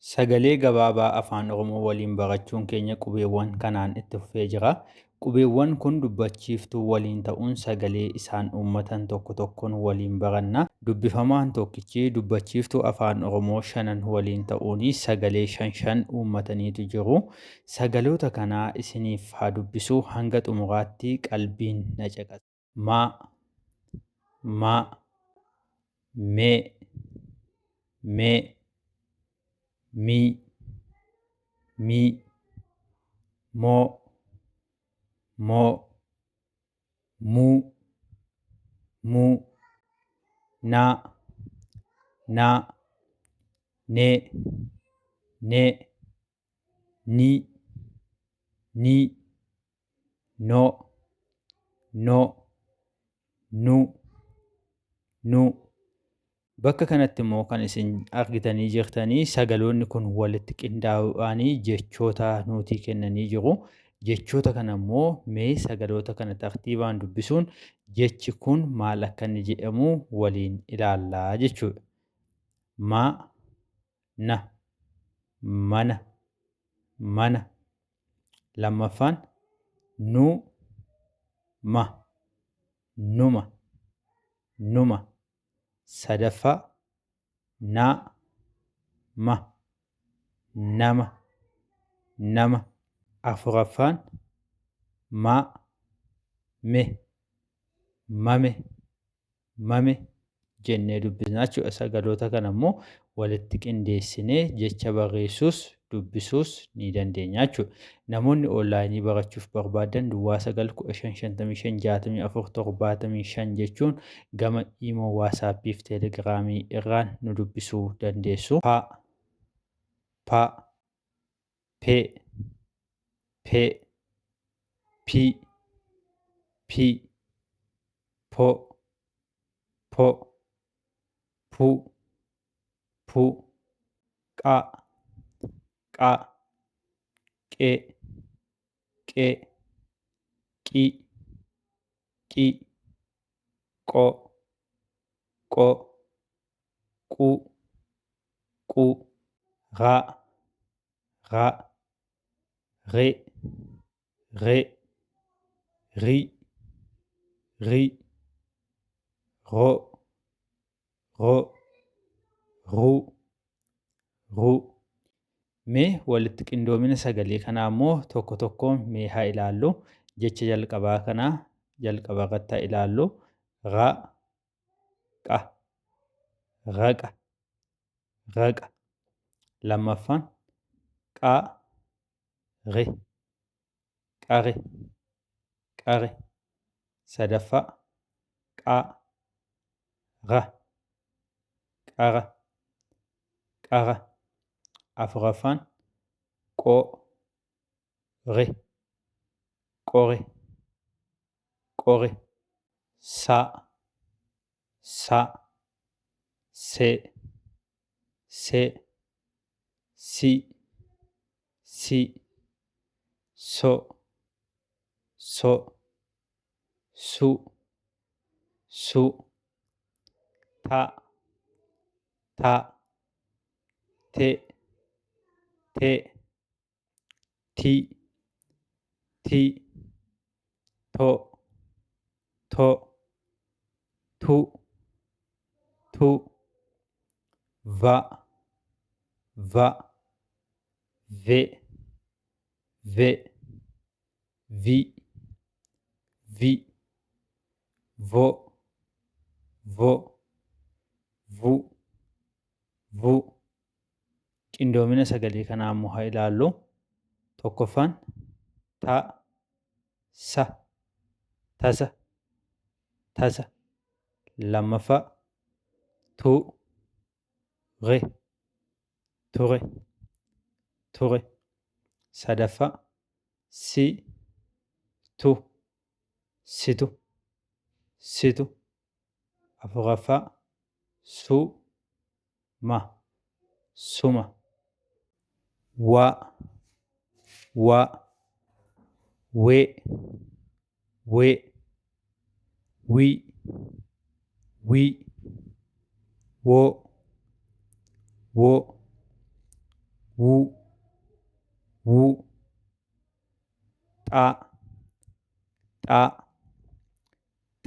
Sagalee gabaabaa Afaan Oromoo waliin barachuun keenya qubeewwan kanaan itti fufee jira. Qubeewwan kun dubbachiiftuu waliin ta'uun sagalee isaan uummatan tokko tokkoon waliin baranna. Dubbifamaan tokkichi dubbachiiftuu Afaan Oromoo shanan waliin ta'uun sagalee shan shan uummataniitu jiru. Sagaloota kanaa isiniif haa dubbisu, hanga xumuraatti qalbiin na caqasa. Ma, ma, mee, mee, mi, mi, moo, moo, muu, muu, naa, naa, nee, nee, ni, ni, noo, noo, nu, nu. Bakka kanatti immoo kan isin argitanii jirtanii sagaloonni kun walitti qindaa'uudhaan jechoota nuutii kennanii jiru. Jechoota kana immoo mee sagaloota kana tartiibaan dubbisuun jechi kun maal akka inni jedhamu waliin ilaallaa jechuudha. Ma, na, mana, mana. Lammaffaan nu, ma, numa, numa. Sadaffaa na, ma, nama, nama. Afuraffaan ma, me, mame, mame jennee dubbisna jechuudha. Sagaloota kana immoo walitti qindeessinee jecha barreessuus dubbisuus ni dandeenya jechuudha. Namoonni onlaayinii barachuuf barbaadan duwwaa 9 15 55 64 75 jechuun gama Imoo, Waasaappii fi Teelegiraamii irraan nu dubbisuu dandeessu. Pa, pa, pe, pe, pi, pi, po, po, pu, pu, qa, qa, qe, qe, qi, qi, qo, qo, qu, qu, ra, ra, re, re, ri, ri, ro, ro, ru, ru. Mee walitti qindoomina sagalee kanaa immoo tokko tokkoon mee haa ilaallu. Jecha jalqabaa kanaa jalqaba irratti haa ilaallu. Ra, qa, raqa, raqa. Lammaffaan qa, re, qare, qare. Sadaffaa qa, ra, qara, qara. Afuraffaan qo, re, qore, qore. Sa, sa, se, se, si, si, so, so, su, su, ta, ta, te, te, ti, ti, to, to, tu, tu, va, va, ve, ve, vi, vi, vo, vo, vu, vu. Qindoomina sagalee kanaa immoo haa ilaallu. Tokkoffaan ta, sa, tasa, tasa. Lammaffaa tu, re, ture, ture. Sadaffaa si, tu, situ, situ. Afuraffaa su, ma, suma. Wa, wa, we, we, wi, wi, wo, wo, Wuu, wuu, xaa, xaa,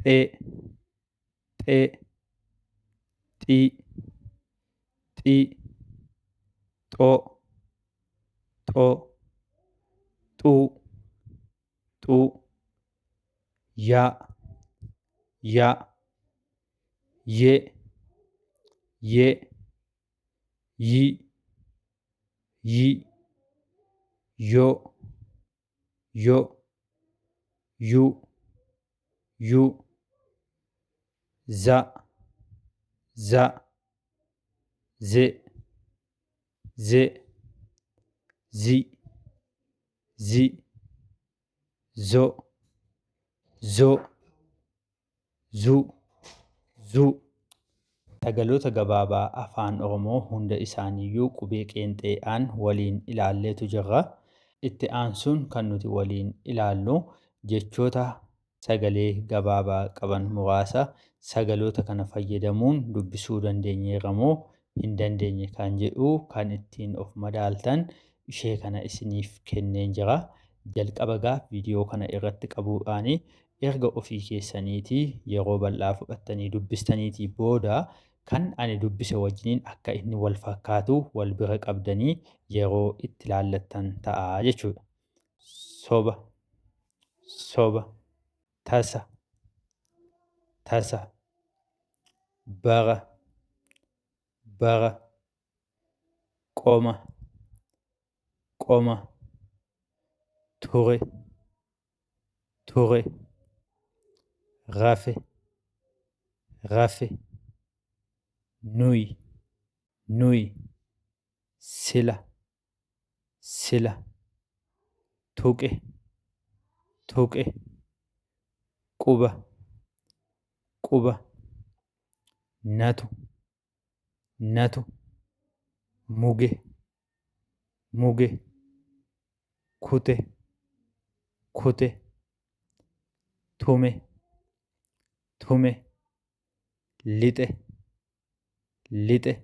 xee, xee, xii, xii, xoo, xoo, xuu, xuu, yaa, yaa, yee, yee, yii, yii, yoo, yoo, yuu, yuu, za, za, zee, zee, zii, zii, zoo, zoo, zuu, zuu. Sagaloota gabaabaa Afaan Oromoo hunda isaaniiyyuu qubee qeenxeedhaan waliin ilaalleetu jirra. Itti aansuun kan nuti waliin ilaallu jechoota sagalee gabaabaa qaban muraasa sagaloota kana fayyadamuun dubbisuu dandeenyeerra moo hin dandeenye kan jedhu kan ittiin of madaaltan ishee kana isiniif kenneen jira. Jalqaba gaa viidiyoo kana irratti qabuudhaan erga ofii keessaniitii yeroo bal'aa fudhattanii dubbistaniitii booda kan ani dubbise wajjiniin akka inni wal fakkaatu wal bira qabdanii yeroo itti laallattan ta'a jechuudha. Soba, soba, tasa, tasa, bara, bara, qoma, qoma, ture, ture, rafe, rafe, nuyi, nuyi, sila, sila, tuqe, tuqe, quba, quba, natu, natu, muge, muge, kute, kute, tume, tume, lixe, lixe.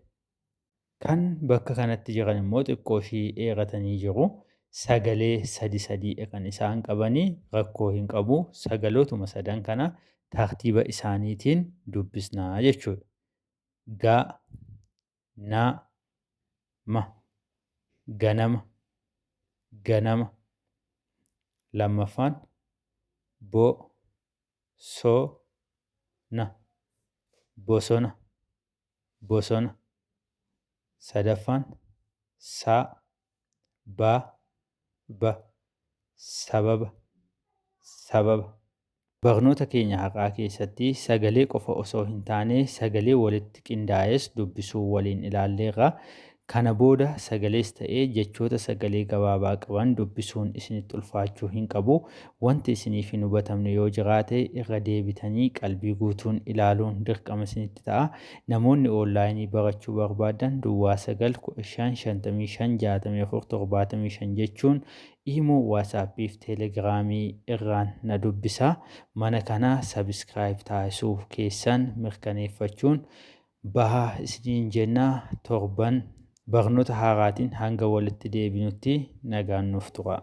Kan bakka kanatti jiran immoo xiqqoo ishii dheeratanii jiru. Sagalee sadi sadiidha kan isaan qabanii rakkoo hin qabu. Sagalootuma sadan kana tartiiba isaaniitiin dubbisnaa jechuudha. Ga, na, ma, ganama, ganama. Lammaffaan bo, so, na, bosona, bosona. Sadaffaan sa, ba, ba, sababa, sababa. Barnoota keenya har'aa keessatti sagalee qofa osoo hin taane sagalee walitti qindaa'es dubbisuu waliin ilaalleerra. Kana booda sagalees ta'ee jechoota sagalee gabaabaa qaban dubbisuun isinitti ulfaachuu hin qabu. Wanti isiniif hin hubatamne yoo jiraate irra deebitanii qalbii guutuun ilaaluun dirqama isinitti ta'a. Namoonni onlaayinii barachuu barbaadan duwwaa 9 15 55 64 75 jechuun iimoo, waasaappii fi teelegiraamii irraan na dubbisaa. Mana kana sabiskiraayib taasisuu keessan mirkaneeffachuun bahaa isiniin jenna. Torban barnoota haaraatiin hanga walitti deebinutti nagaan nuuf tura.